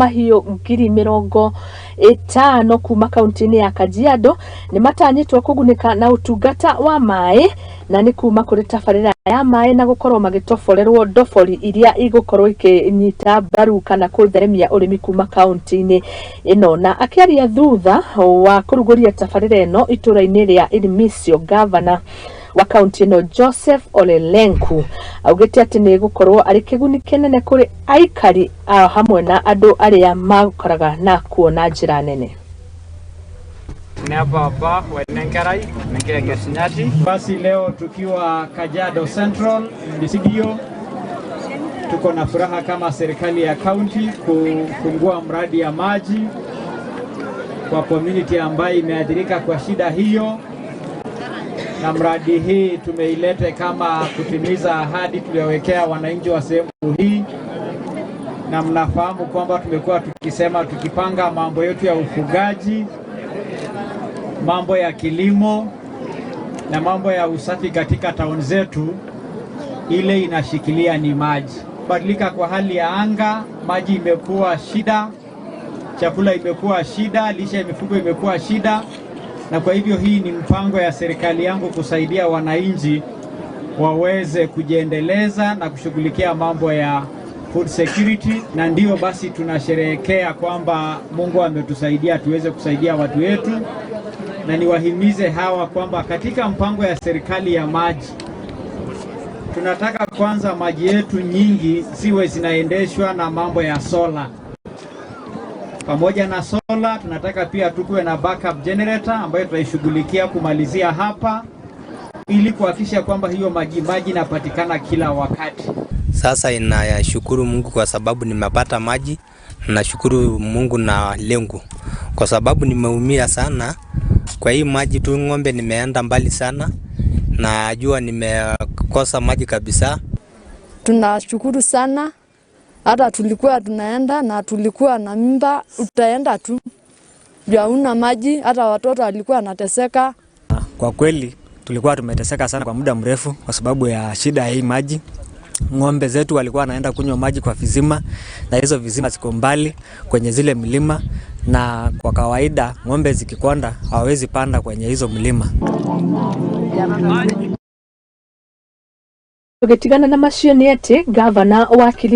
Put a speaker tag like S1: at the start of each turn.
S1: Mahiũ 50,000 kuma kaunti-inĩ ya Kajiado nĩ matanyĩtwo kũgunĩka na ũtungata wa maĩ na nĩ kuma kũrĩ tabarĩra ya maĩ na gũkorwo magĩtoborerwo ndobori iria igũkorwo ikĩnyita mbaru kana kũtheremia ũrĩmi kuma kaunti-inĩ ĩno. Na akĩaria thutha wa kũrugũria tabarĩra ĩno itũra-inĩ rĩa Irmisio, gavana wa kaunti ĩno Joseph Ole Lenku augĩte atĩ nĩ gũkorwo arĩ kĩguni kĩnene kũrĩ aikari a hamwe na andũ arĩa makoraga na kuona njĩra nene.
S2: Niaba wenenkerai Nenkengesinyati.
S3: Basi leo tukiwa Kajiado Central Misidio, tuko na furaha kama serikali ya kaunti kufungua mradi ya maji kwa community ambayo imeathirika kwa shida hiyo, na mradi hii tumeilete kama kutimiza ahadi tuliyowekea wananchi wa sehemu hii, na mnafahamu kwamba tumekuwa tukisema tukipanga mambo yetu ya ufugaji, mambo ya kilimo na mambo ya usafi katika town zetu, ile inashikilia ni maji. Badilika kwa hali ya anga, maji imekuwa shida, chakula imekuwa shida, lishe ya mifugo imekuwa shida, na kwa hivyo hii ni mpango ya serikali yangu kusaidia wananchi waweze kujiendeleza na kushughulikia mambo ya food security, na ndio basi tunasherehekea kwamba Mungu ametusaidia tuweze kusaidia watu wetu, na niwahimize hawa kwamba katika mpango ya serikali ya maji tunataka kwanza maji yetu nyingi ziwe zinaendeshwa na mambo ya sola. Pamoja na sola, tunataka pia tukuwe na backup generator ambayo tutaishughulikia kumalizia hapa ili kuhakikisha kwamba hiyo maji inapatikana kila wakati.
S4: Sasa inashukuru Mungu kwa sababu nimepata maji. Nashukuru Mungu na Lenku kwa sababu nimeumia sana kwa hii maji tu. Ng'ombe nimeenda mbali sana, najua nimekosa maji kabisa.
S5: Tunashukuru sana, hata tulikuwa tunaenda na tulikuwa na mimba, utaenda tu juu hauna maji, hata watoto walikuwa wanateseka.
S6: Kwa kweli tulikuwa tumeteseka sana kwa muda mrefu kwa sababu ya shida ya hii maji. Ng'ombe zetu walikuwa wanaenda kunywa maji kwa visima, na hizo visima ziko mbali kwenye zile milima, na kwa kawaida ng'ombe zikikonda hawawezi panda kwenye hizo mlima.
S1: Tũgĩtigana na macio nĩ atĩ gavana wa Kilifi